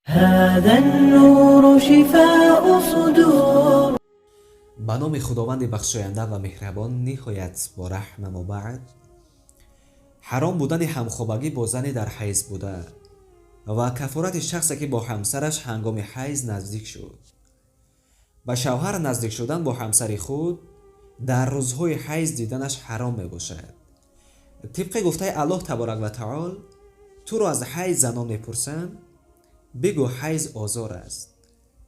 هذا النور شفاء صدور. Ба номи Худованди бахшоянда ва меҳрабон, ниҳоят бораҳм. Аммо баъд, ҳаром будани ҳамхобагӣ бо зани дар ҳайз буда ва кафорати шахсе, ки бо ҳамсараш ҳангоми ҳайз наздик шуд. Ба шавҳар наздик шудан бо ҳамсари худ дар рӯзҳои ҳайз диданаш ҳаром мебошад. Тибқи гуфтаи Аллоҳ таборак ва таол: «Туро аз ҳайз занон мепурсанд, бигӯ: ҳайз озор аст.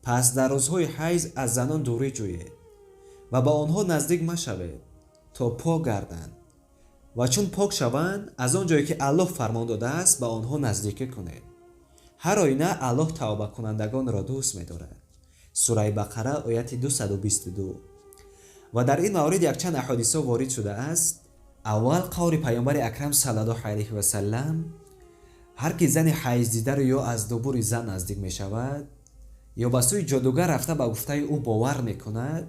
Пас дар рӯзҳои ҳайз аз занон дурӣ ҷӯед ва ба онҳо наздик машавед, то пок гарданд, ва чун пок шаванд, аз он ҷое, ки Аллоҳ фармон додааст, ба онҳо наздикӣ кунед. Ҳар оина Аллоҳ тавбакунандагонро дӯст медорад». Сураи Бақара, ояти 222. Ва дар ин маврид якчанд аҳодисо ворид шудааст. Аввал, қавли Паёмбари Акрам саллаллоҳу алайҳи васалам: «Ҳар ки зани ҳайздидаро ё аз дубури зан наздик мешавад, ё ба сӯи ҷодугар рафта, ба гуфтаи ӯ бовар мекунад,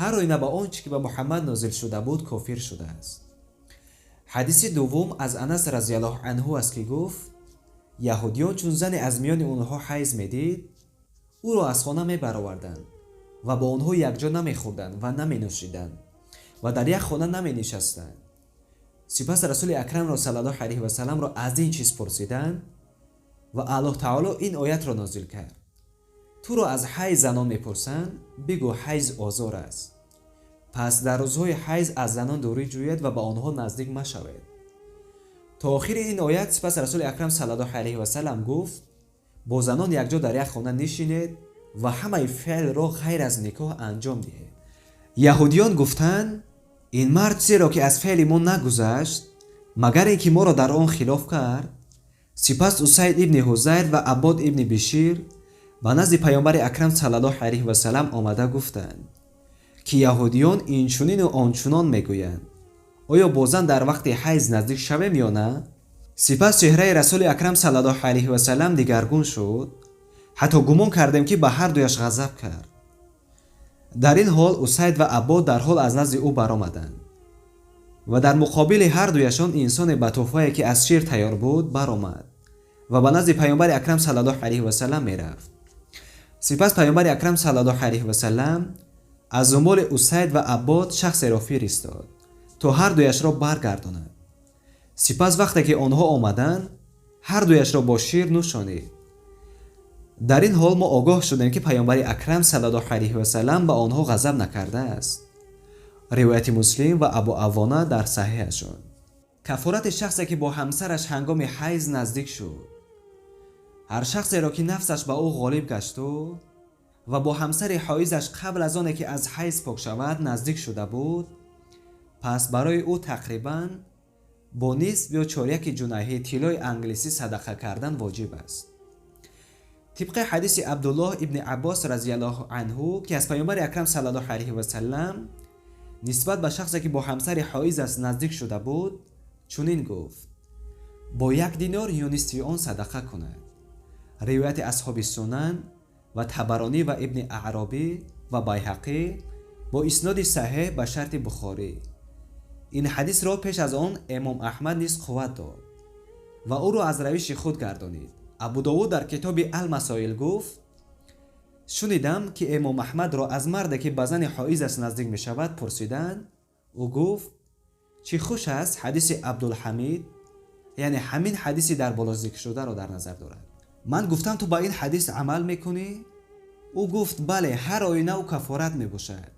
ҳар оина ба он чӣ ки ба Муҳаммад нозил шуда буд, кофир шудааст». Ҳадиси дуввум аз Анас разиаллоҳу анҳу аст, ки гуфт: «Яҳудиён, чун зане аз миёни онҳо ҳайз медид, ӯро аз хона мебароварданд ва бо онҳо якҷо намехӯрданд ва наменӯшиданд ва дар як хона наменишастанд. Сипас Расули Акрамро саллаллоҳу алайҳи васалламро аз ин чиз пурсиданд ва Аллоҳ таоло ин оятро нозил кард: „Туро аз ҳайз занон мепурсанд, бигӯ: ҳайз озор аст. Пас дар рӯзҳои ҳайз аз занон дурӣ ҷӯед ва ба онҳо наздик машавед», то охири ин оят. Сипас Расули Акрам саллаллоҳу алайҳи васаллам гуфт: „Бо занон якҷо дар як хона нишинед ва ҳамаи феълро ғайр аз никоҳ анҷом диҳед. Яҳудиён гуфтанд: ин мард чизеро, ки аз феъли мо нагузашт, магар ин ки моро дар он хилоф кард». Сипас Усайд ибни Ҳузайр ва Аббод ибни Бишир ба назди Паёмбари Акрам саллаллоҳу алайҳи васаллам омада гуфтанд, ки яҳудиён инчунину ончунон мегӯянд, оё бо зан дар вақти ҳайз наздик шавем ё на? Сипас чеҳраи Расули Акрам саллаллоҳу алайҳи васаллам дигаргун шуд, ҳатто гумон кардем, ки ба ҳар дуяш ғазаб кард. Дар ин ҳол Усайд ва Аббод дарҳол аз назди ӯ баромаданд ва дар муқобили ҳар дуяшон инсоне ба тӯҳфае, ки аз шир тайёр буд, баромад ва ба назди Паёмбари Акрам саллаллоҳу алайҳи васаллам мерафт. Сипас Паёмбари Акрам саллаллоҳу алайҳи васаллам аз дунболи Усайд ва Аббод шахсеро фиристод, то ҳар дуяшро баргардонад. Сипас вақте ки онҳо омаданд, ҳар дуяшро бо шир нӯшонид. Дар ин ҳол мо огоҳ шудем, ки Паёмбари Акрам саллаллоҳу алайҳи васаллам ба онҳо ғазаб накардааст. Ривояти Муслим ва Абу Авона дар Саҳеҳашон. Кафорати шахсе, ки бо ҳамсараш ҳангоми ҳайз наздик шуд. Ҳар шахсеро, ки нафсаш ба ӯ ғолиб гашту ва бо ҳамсари ҳоизаш қабл аз оне, ки аз ҳайз пок шавад, наздик шуда буд, пас барои ӯ тақрибан бо нисф ё чоряки ҷунайҳи тиллои англисӣ садақа кардан воҷиб аст. Тибқи ҳадиси Абдуллоҳ ибни Аббос разиаллоҳу анҳу, ки аз Паёмбари Акрам саллаллоҳу алайҳи васаллам нисбат ба шахсе, ки бо ҳамсари ҳоизаш наздик шуда буд, чунин гуфт: „Бо 1 динор ё нисфи он садақа кунад». Ривояти Асҳоби Сунан ва Табаронӣ ва Ибни Аъробӣ ва Байҳақӣ бо исноди саҳеҳ ба шарти Бухорӣ. Ин ҳадисро пеш аз он Эмом Аҳмад низ қувват дод ва ӯро аз равиши худ гардонид. Абудовуд дар китоби Алмасоил гуфт: «Шунидам, ки Эмом Аҳмадро аз марде, ки ба зани ҳоизаш наздик мешавад, пурсиданд. Ӯ гуфт: чӣ хуш аст ҳадиси Абдулҳамид», яъне ҳамин ҳадиси дар боло зикршударо дар назар дорад. «Ман гуфтам: ту ба ин ҳадис амал мекунӣ? Ӯ гуфт: бале, ҳар оина ӯ кафорат мебошад.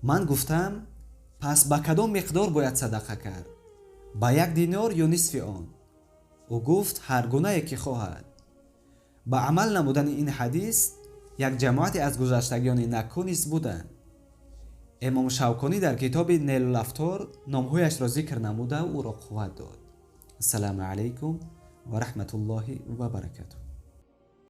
Ман гуфтам: пас ба кадом миқдор бояд садақа кард, ба 1 динор ё нисфи он? Ӯ гуфт: ҳар гунае ки хоҳад». Ба амал намудани ин ҳадис як ҷамоате аз гузаштагиёни накӯ низ буданд. Эмом Шавконӣ дар китоби Нейлулавтор номҳояшро зикр намуда, ӯро қувват дод. Ассалому алайкум ва раҳматуллоҳи ва баракатуҳ.